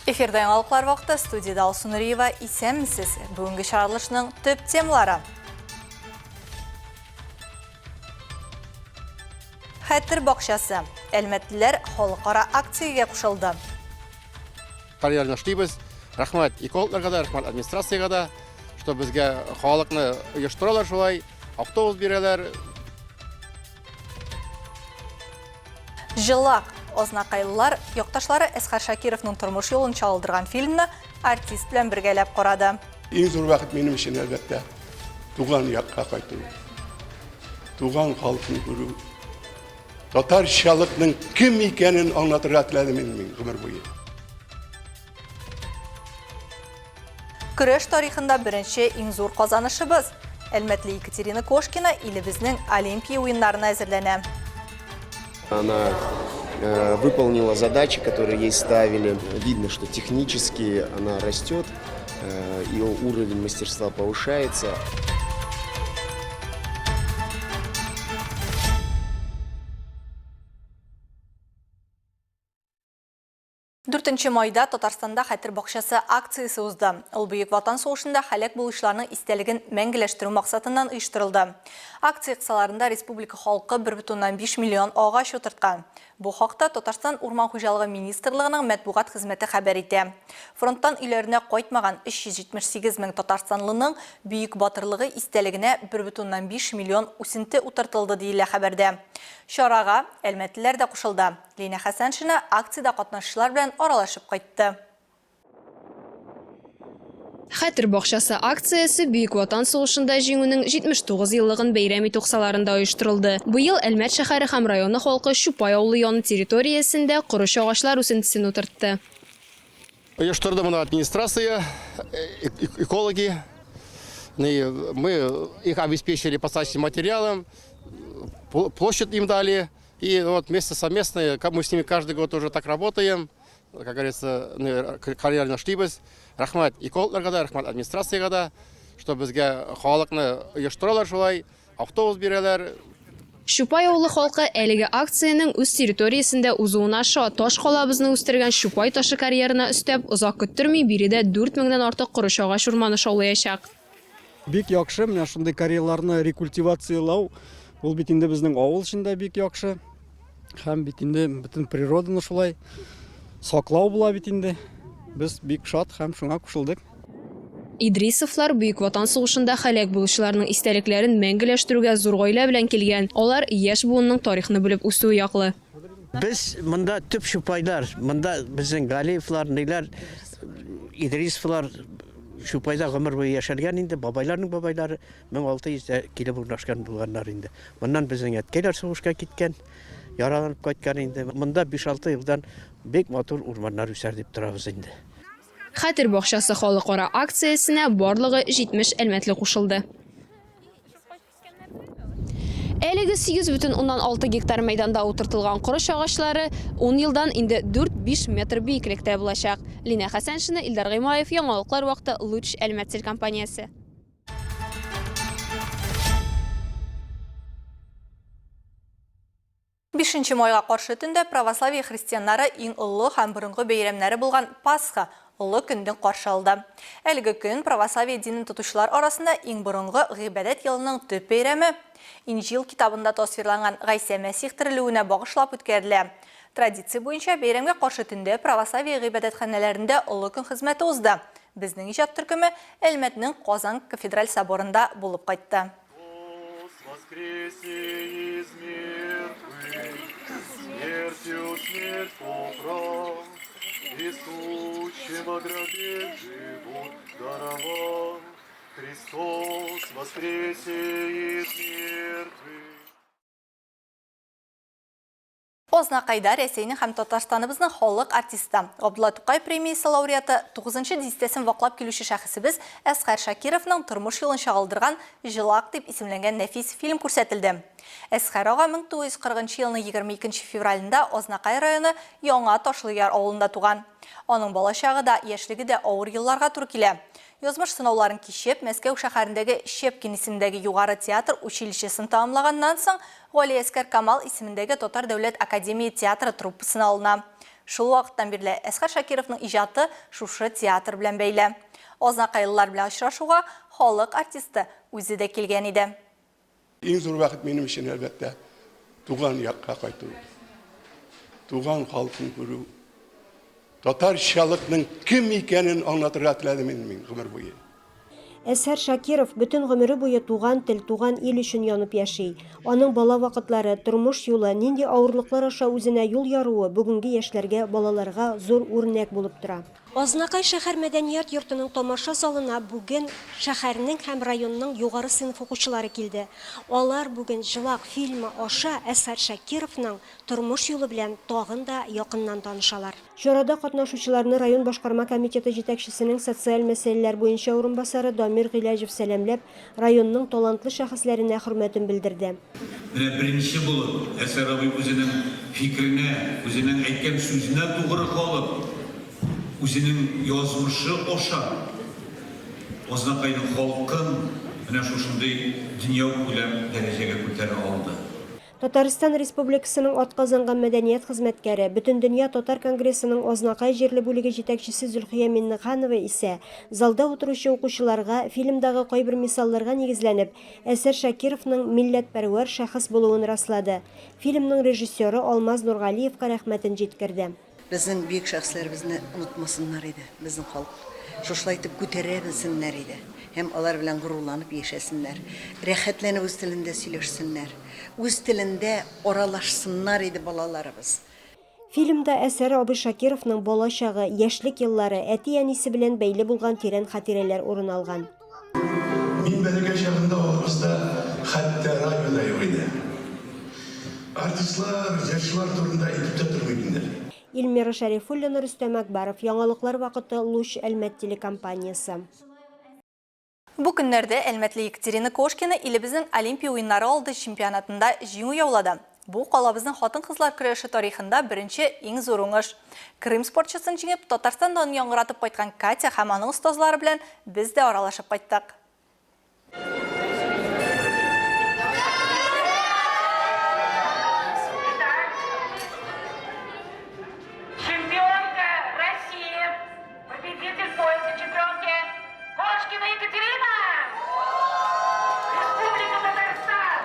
Эфирда яңалыклар вакыты, студиядә Алсу Нуриева. Исәнмесез! Бүгенге чыгарылышның төп темалары. Хәтер бакчасы. Әлмәтлеләр халыкара акциягә кушылды. Карьерны эшлибез. Рәхмәт экологларга да, рәхмәт администрациягә дә, что безгә халыкны оештыралар шулай, автобус бирәләр. Җылак. Азнакайлылар якташлары Әсхәр Шакировның тормыш юлын чагылдырган фильмны артист белән бергәләп карады. Иң зур бәхет минем өчен, әлбәттә, туган якка кайту, туган халыкны күрү. Татарчалыкның кем икәнен аңлатырга теләдем инде мин гомер буе. Көрәш тарихында беренче иң зур казанышыбыз. Әлмәтле Екатерина Кошкина илебезнең Олимпия уеннарына әзерләнә. Она э, выполнила задачи, которые ей ставили. Видно, что технически она растет, э, ее уровень мастерства повышается. Дүртенче майда Татарстанда Хәтер бакчасы акциясе узды. Ул Бөек Ватан сугышында һәлак булучыларның истәлеген мәңгеләштерү максатыннан оештырылды. Акция кысаларында республика халкы 1,5 миллион агач утырткан. Бу хакта Татарстан Урман хуҗалыгы министрлыгының матбугат хезмәте хәбәр итә. Фронттан өйләренә кайтмаган 378 мең татарстанлының бөек батырлыгы истәлегенә 1,5 миллион үсенте утыртылды, диелә хәбәрдә. Чарага әлмәтлеләр дә кушылды. Линә Хәсәншина акциядә катнашучылар белән аралашып кайтты. Хәтер бакчасы акциясе Бөек Ватан сугышында Җиңүнең 79 еллыгын бәйрәм итү кысаларында оештырылды. Быел Әлмәт шәһәре һәм районы халкы Чупай авылы яны территориясендә корыч агачлар үсентесен утыртты. Оештырды моны администрация, экологи. Мы их обеспечили посадочным материалом, площадь им дали. И вот вместе совместно, мы с ними каждый год уже так работаем, как говорится, карьерны эшлибез. Рәхмәт экологларга да, рәхмәт администрациягә дә, что безгә халыкны оештыралар шулай, автобус бирәләр. Чупай авылы халкы әлеге акциянең үз территориясендә узуына шат. Таш калабызны үстергән Чупай ташы карьерына өстәп, озак көттерми, биредә дүрт меңнән артык корыч агач урманы шаулаячак. Бик яхшы, менә шундый карьерларны рекультивацияләү, ул бит инде безнең авыл өчен дә бик яхшы. Һәм бит инде бөтен природаны шулай саклау була бит инде. Без бик шат һәм шуңа кушылдык. Идрисовлар Бөек Ватан сугышында һәлак булучыларның истәлекләрен мәңгеләштерүгә зур гаилә белән килгән. Алар яшь буынның тарихны белеп үсүе яклы. Без монда төп чупайлар, монда безнең Галиевлар, ниләр, Идрисовлар Чупайда гомер буе яшәлгән инде, бабайларның бабайлары 1600 дә килеп урнашкан булганнар инде. Моннан безнең әткәйләр сугышка киткән, яраланып кайткан инде. Монда 5-6 елдан бик матур урманнар үсәр дип торабыз инде. Хәтер бакчасы халыкара акциясенә барлыгы 70 әлмәтле кушылды. Әлеге 8,6 гектар мәйданда утыртылган корыч агачлары ун елдан инде 4-5 метр биеклектә булачак. Линә Хәсәншина, Илдар Гыймаев, Яңалыклар вакыты, Луч, Әлмәт телекомпаниясе. Бишенче майга каршы төндә православие христианнары иң олы һәм борынгы бәйрәмнәре булган Пасха, Олы көнне каршы алды. Әлеге көн православие динен тотучылар арасында иң борынгы гыйбадәт елының төп бәйрәме, Инҗил китабында тасвирланган Гайсә Мәсих терелүенә багышлап үткәрелә. Традиция буенча, бәйрәмгә каршы төндә православие гыйбадәтханәләрендә Олы көн хезмәте узды. Безнең иҗат төркеме Әлмәтнең Казан кафедраль соборында булып кайтты. Азнакайда Рәсәйнең һәм Татарстаныбызның халык артисты, Габдулла Тукай премиясе лауреаты, тугызынчы дистәсен ваклап килүче шәхесебез Әсгать Шакировның тормыш юлын чагылдырган Җылак дип исемләнгән нәфис фильм күрсәтелде. Әсгать ага 1940 нчы елның 22 нче февралендә Азнакай районы Яңа Ташлыяр авылында туган. Аның балачагы да, яшьлеге дә авыр елларга туры килә. Язмыш сынауларын кичеп, Мәскәү шәһәрендәге Щепкин исемендәге югары театр училищесын тәмамлаганнан соң, Галиәсгар Камал исемендәге Татар дәүләт академия театры труппасына алына. Шул вакыттан бирле Әсхәр Шакировның иҗаты шушы театр белән бәйле. Азнакайлылар белән очрашуга халык артисты үзе дә килгән иде. Иң зур бәхет минем өчен, әлбәттә, туган якка кайту, туган халкын күрү. Татарчалыкның кем икәнен аңлатырга теләдем инде мин гомер буе. Әзһәр Шакиров бөтен гомере буе туган тел, туган ил өчен янып яши. Аның бала вакытлары, тормыш юлы, нинди авырлыклар аша үзенә юл яруы бүгенге яшьләргә, балаларга зур үрнәк булып тора. Азнакай шәһәр мәдәният йортының тамаша залына бүген шәһәрнең һәм районның югары сыйныф укучылары килде. Алар бүген Җылак фильмы аша Әсгать Шакировның тормыш юлы белән тагын да якыннан танышалар. Чарада катнашучыларны район башкарма комитеты җитәкчесенең социаль мәсьәләләр буенча урынбасары Дамир Гыйләҗев сәламләп, районның талантлы шәхесләренә хөрмәтен белдерде. Менә беренче булып Әсәр абый үзенең фикеренә, үзенең әйткән сүзенә тугры калып, үзенең язмышы аша Азнакайның халкын менә шушындый дөньякүләм дәрәҗәгә күтәрә алды. Татарстан Республикасының атказанган мәдәният хезмәткәре, Бөтендөнья татар конгрессының Азнакай җирле бүлеге җитәкчесе Зөлхия Миннеханова исә залда утыручы укучыларга фильмдагы кайбер мисалларга нигезләнеп, Әсәр Шакировның милләтпәрвәр шәхес булуын раслады. Фильмның режиссеры Алмаз Нургалиевка рәхмәтен җиткерде. Безнең бөек шәхесләребезне онытмасыннар иде, безнең халык. Шушылай итеп күтәрә белсеннәр иде һәм алар белән горурланып яшәсеннәр. Рәхәтләнеп үз телендә сөйләшсеннәр. Үз телендә аралашсыннар иде балаларыбыз. Фильмда Әсәр абый Шакировның бала чагы, яшьлек еллары, әти-әнисе белән бәйле булган тирән хатирәләр урын алган. Мин бәләкәй чагында авылыбызда хәтта радио да юк иде. Артистлар, җырчылар турында әйтеп тә тормыйм инде. Эльмира Шәрифуллина, Рөстәм Әкбаров, Яңалыклар вакыты, Луч, Әлмәт телекомпаниясе. Бу көннәрдә әлмәтле Екатерина Кошкина илебезнең Олимпия уеннары алды чемпионатында җиңү яулады. Бу калабызның хатын-кызлар көрәше тарихында беренче иң зур уңыш. Крым спортчысын җиңеп, Татарстан данын яңгыратып кайткан Катя һәм аның остазлары белән без дә аралашып кайттык. Чемпионка России, победитель пояса чемпионки Кошкина Екатерина! Республика Татарстан!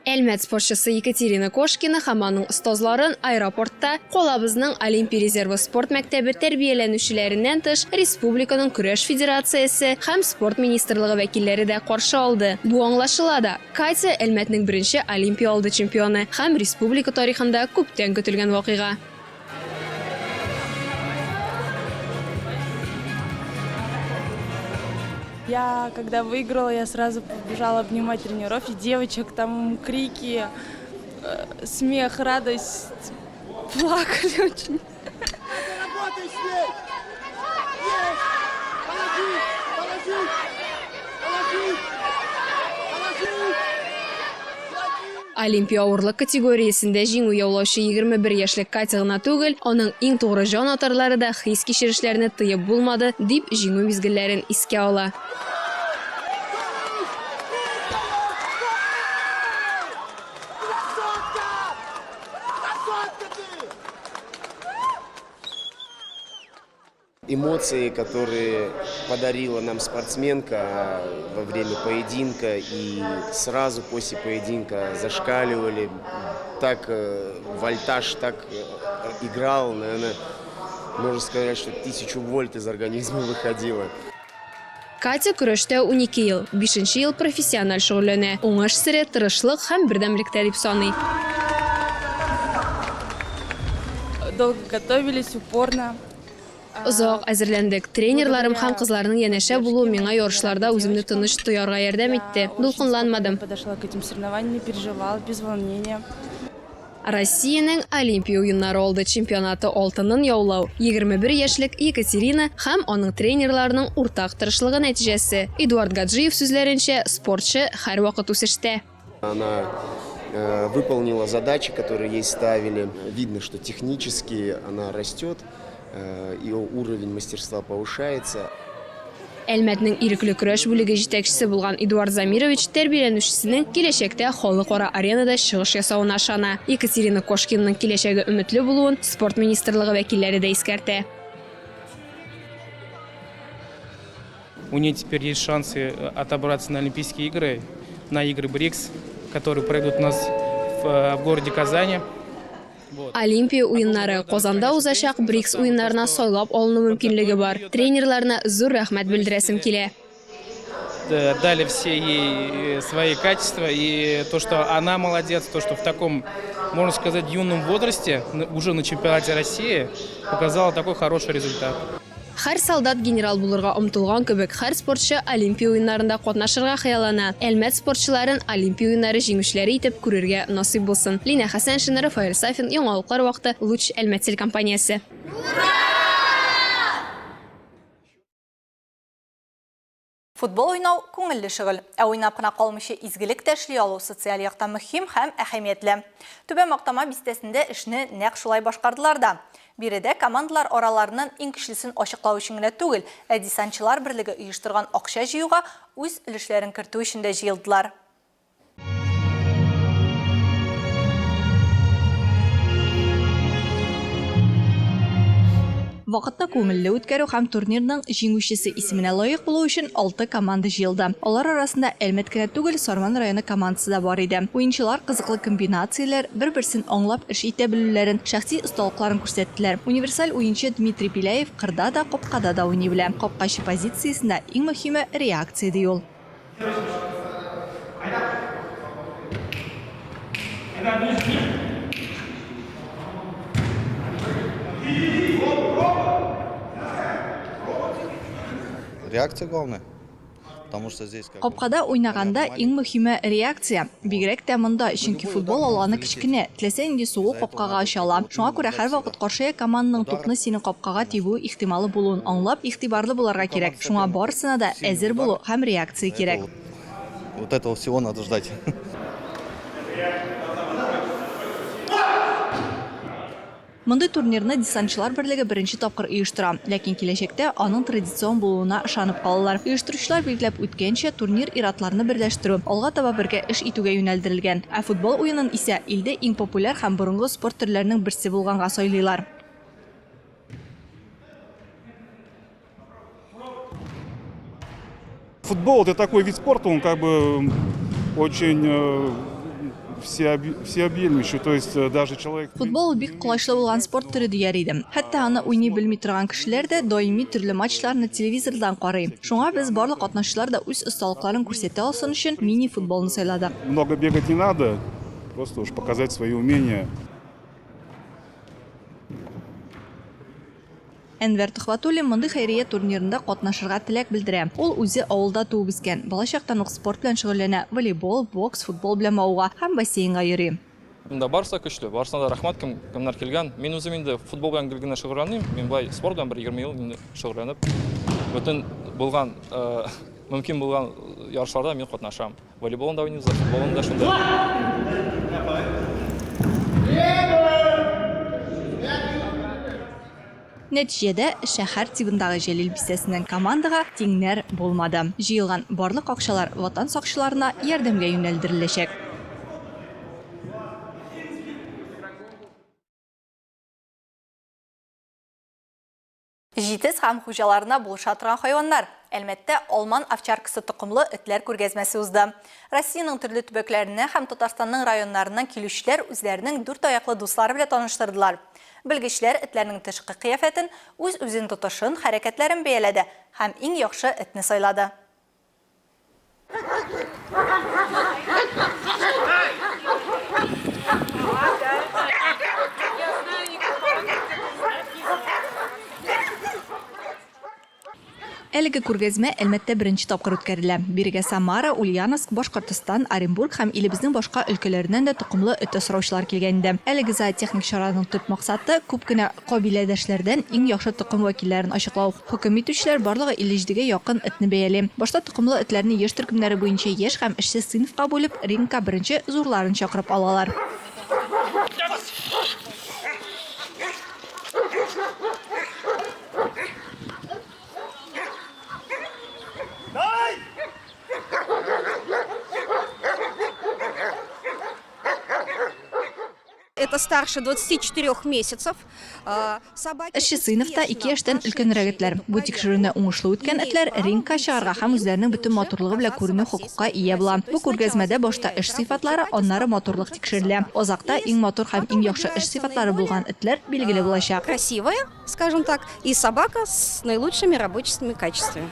Әлмәт спортчысы Екатерина Кошкина һәм аның остазларын аэропортта калабызның Олимпия резервы спорт мәктәбе тәрбияләнүчеләреннән тыш республиканың көрәш федерациясе һәм спорт министрлыгы вәкилләре дә каршы алды. Бу аңлашыла да, Катя, Әлмәтнең беренче Олимпия алды чемпионы һәм республика тарихында күптән көтелгән вакыйга. Я, когда выиграла, я сразу побежала обнимать тренеров и девочек, там крики, э, смех, радость, плакали очень. Работай с ней! Есть! Положи! Положи! Положи! Положи! Олимпия авырлык категориясендә җиңү яулаучы 21 яшьлек Катя гына түгел, аның иң тугры җан атарлары да хис-кичерешләрне тыеп булмады, дип җиңү мизгелләрен искә ала. Эмоции, которые подарила нам спортсменка во время поединка и сразу после поединка зашкаливали. Так э, вольтаж так э, играл, наверное, можно сказать, что тысячу вольт из организма выходило. Катя көрәштә унике ел, бишенче ел профессиональ шөгыльләнә. Уңыш сере, тырышлык һәм бердәмлектә дип саный. Долго готовились, упорно. Озак әзерләндек. Тренерларым һәм кызларның янәшә булуы миңа ярышларда үземне тыныч тоярга ярдәм итте. Дулкынланмадым. Подошла к этим соревнованиям, не переживала, без волнения. Россиянең Олимпия уеннары алды чемпионаты алтынын яулау, 21 яшьлек Екатерина һәм аның тренерларының уртак тырышлыгы нәтиҗәсе. Эдуард Гаджиев сүзләренчә, спортчы һәрвакыт үсештә. Она э, выполнила задачи, которые ей ставили. Видно, что технически она растет, э, ее уровень мастерства повышается. Әлмәтнең ирекле көрәш бүлеге җитәкчесе булган Эдуард Замирович тәрбияләнүчесенең киләчәктә халыкара аренада чыгыш ясавына ышана. Екатерина Кошкинаның киләчәге өметле булуын спорт министрлыгы вәкилләре дә искәртә. У нее теперь есть шансы э, отобраться на Олимпийские игры, на игры БРИКС, которые пройдут у нас в, э, в городе Казани. Олимпия уеннары Казанда узачак БРИКС уеннарына сайлап алыну мөмкинлеге бар. Тренерларына зур рәхмәт белдерәсем килә. Э, дали все ей э, свои качества, и то, что она молодец, то, что в таком, можно сказать, юном возрасте, уже на чемпионате России, показала такой хороший результат. Һәр солдат генерал булырга омтылган кебек, һәр спортчы Олимпия уеннарында катнашырга хыяллана. Әлмәт спортчыларын Олимпия уеннары җиңүчеләре итеп күрергә насыйп булсын. Линә Хәсәншина, Рафаэль Сафин, Яңалыклар вакыты, Луч Әлмәт телекомпаниясе. Футбол уйнау күңелле шөгыль. Ә уйнап кына калмыйча изгелек тә эшли алу социаль яктан мөһим һәм әһәмиятле. Түбән Мактама бистәсендә эшне нәкъ шулай башкардылар да. Биредә командалар араларыннан иң көчлесен ачыклау өчен генә түгел, ә десантчылар берлеге оештырган акча җыюга үз өлешләрен кертү өчен дә җыелдылар. Вакытны күңелле үткәрү һәм турнирның җиңүчесе исеменә лаек булу өчен алты команда җыелды. Алар арасында Әлмәт кенә түгел, Сарман районы командасы да бар иде. Уенчылар кызыклы комбинацияләр, бер-берсен аңлап эш итә белүләрен, шәхси осталыкларын күрсәттеләр. Универсаль уенчы Дмитрий Беляев кырда да, капкада да уйный белә. Капкачы позициясендә иң мөһиме, реакция, ди ул. Реакция главное. Потому что здесь как Капкада уйнаганда иң мөһиме реакция. Бигрәк тә монда, чөнки футбол аланы кечкенә, теләсә нинди сугу капкага оча ала. Шуңа күрә һәрвакыт каршы як команданың тупны синең капкага тибү ихтималы булуын аңлап, игътибарлы булырга кирәк. Шуңа барысына да әзер булу һәм реакция кирәк. Вот этого всего надо ждать. Мондый турнирны десантчылар берлеге беренче тапкыр оештыра. Ләкин киләчәктә аның традицион булуына ышанып калалар. Оештыручылар билгеләп үткәнчә, турнир ир-атларны берләштерү, алга таба бергә эш итүгә юнәлдерелгән. Ә футбол уенын исә илдә иң популяр һәм борынгы спорт төрләренең берсе булганга сайлыйлар. Футбол это такой вид спорта, он как бы очень э, всеобъемлющий, то есть э, даже человек... Футбол ул бик колачлы булган спорт төре дияр идем. Хәтта аны уйный белми торган кешеләр дә даими төрле матчларны телевизордан карый. Шуңа без барлык катнашучылар да үз осталыкларын күрсәтә алсын өчен мини-футболны сайладык. Много бегать не надо, просто уж показать свои умения. Әнвәр Төхвәтуллин мондый хәйрия турнирында катнашырга теләк белдерә. Ул үзе авылда туып үскән, балачактан ук спорт белән шөгыльләнә, волейбол, бокс, футбол белән мавыга һәм бассейнга йөри. Монда барысы да көчле, барысына да рәхмәт, кем, кемнәр килгән. Мин үзем инде футбол белән гел генә шөгыльләнмим, мин болай спорт белән бер 20 ел инде шөгыльләнеп, бөтен булган, мөмкин булган ярышларда мин катнашам. Волейболын да уйныйбыз, футболын да шунда. Нәтиҗәдә, шәһәр тибындагы Җәлил бистәсеннән командага тиңнәр булмады. Җыелган барлык акчалар Ватан сакчыларына ярдәмгә юнәлдереләчәк. Җитез һәм хуҗаларына булыша торган хайваннар. Әлмәттә алман овчаркасы токымлы этләр күргәзмәсе узды. Россиянең төрле төбәкләреннән һәм Татарстанның районнарыннан килүчеләр үзләренең дүрт аяклы дуслары белән таныштырдылар. Белгечләр этләрнең тышкы кыяфәтен, үз-үзен тотышын, хәрәкәтләрен бәяләде һәм иң яхшы этне сайлады. Әлеге күргәзмә Әлмәттә беренче тапкыр үткәрелә. Бирегә Самара, Ульяновск, Башкортостан, Оренбург һәм илебезнең башка өлкәләреннән дә токымлы эт асраучылар килгән иде. Әлеге зоотехник чараның төп максаты, күп кенә кабиләдәшләрдән иң яхшы токым вәкилләрен ачыклау. Хөкем итүчеләр барлыгы 57 гә якын этне бәяли. Башта токымлы этләрне яшь төркемнәре буенча яшь һәм эшче сыйныфка бүлеп, рингка беренче зурларын чакырып алалар. Это старше 24 месяцев. Собаки Эшче сыйныфта ике яшьтән өлкәнрәк этләр. Бу тикшерүне уңышлы үткән этләр рингка чыгарга һәм үзләренең бөтен матурлыгы белән күренү хокукка ия була. Бу күргәзмәдә башта эш сыйфатлары, аннары матурлык тикшерелә. Азакта иң матур һәм иң яхшы эш сыйфатлары булган этләр билгеле булачак. Красивая, скажем так, и собака с наилучшими рабочими качествами.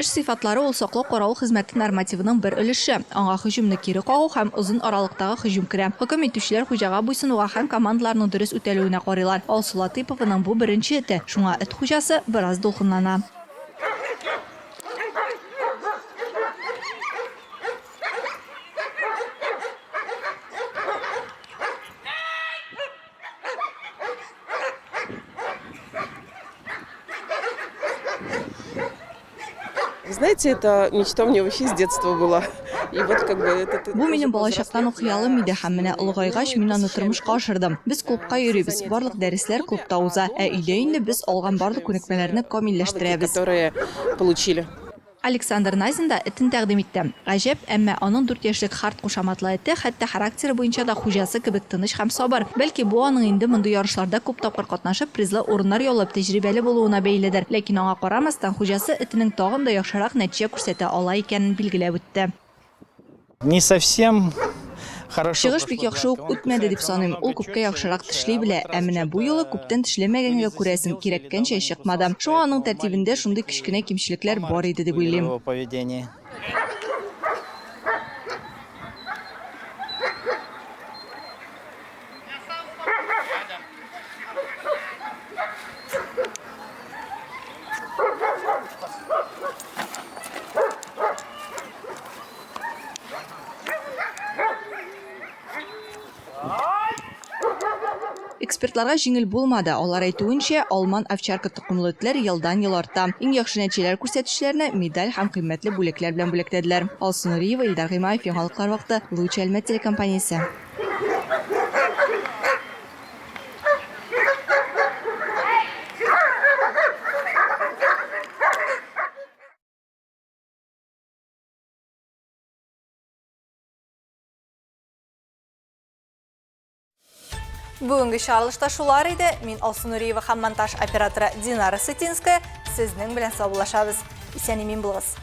Эш сыйфатлары ул саклау каравыл хезмәте нормативының бер өлеше. Аңа һөҗүмне кире кагу һәм озын аралыктагы һөҗүм керә. Хөкем итүчеләр хуҗага буйсынуга һәм командаларның дөрес үтәлүенә карыйлар. Алсу Латыйпованың бу беренче эте, шуңа эт хуҗасы бераз дулкынлана. Вы знаете, это мечта у меня вообще с детства была. И вот как бы этот... Бу минем балачактан ук хыялым иде һәм менә олыгайгач мин аны тормышка ашырдым. Без клубка йөрибез, барлык дәресләр клубта уза, ә өйдә инде без алган барлык күнекмәләрне камилләштерәбез. Которые получили. Александр Назин да этен тәкъдим итте. Гаҗәп, әмма аның дүрт яшьлек Харт кушаматлы эте хәтта характеры буенча да хуҗасы кебек тыныч һәм сабыр. Бәлки, бу аның инде мондый ярышларда күп тапкыр катнашып, призлы урыннар яулап, тәҗрибәле булуына бәйледер. Ләкин аңа карамастан, хуҗасы этенең тагын да яхшырак нәтиҗә күрсәтә ала икәнен билгеләп үтте. Не совсем хорошо Чыгыш бик яхшы ук үтмәде дип саныйм. Ул күпкә яхшырак тешли белә, ә менә бу юлы күптән тешләмәгәнгә күрәсең, кирәккәнчә чыкмады. Шуңа аның тәртибендә шундый кечкенә кимчелекләр бар иде дип уйлыйм. Экспертларга җиңел булмады. Алар әйтүенчә, алман овчарка токымлы этләр елдан-ел арта. Иң яхшы нәтиҗәләр күрсәтүчеләрне медаль һәм кыйммәтле бүләкләр белән бүләкләделәр. Алсу Нуриева, Илдар Гыймаев, Яңалыклар вакыты, Луч Әлмәт телекомпаниясе. Бүгенге чыгарылышта шулар иде. Мин Алсу Нуриева һәм монтаж операторы Динара Сытинская сезнең белән саубуллашабыз. Исән-имин булыгыз.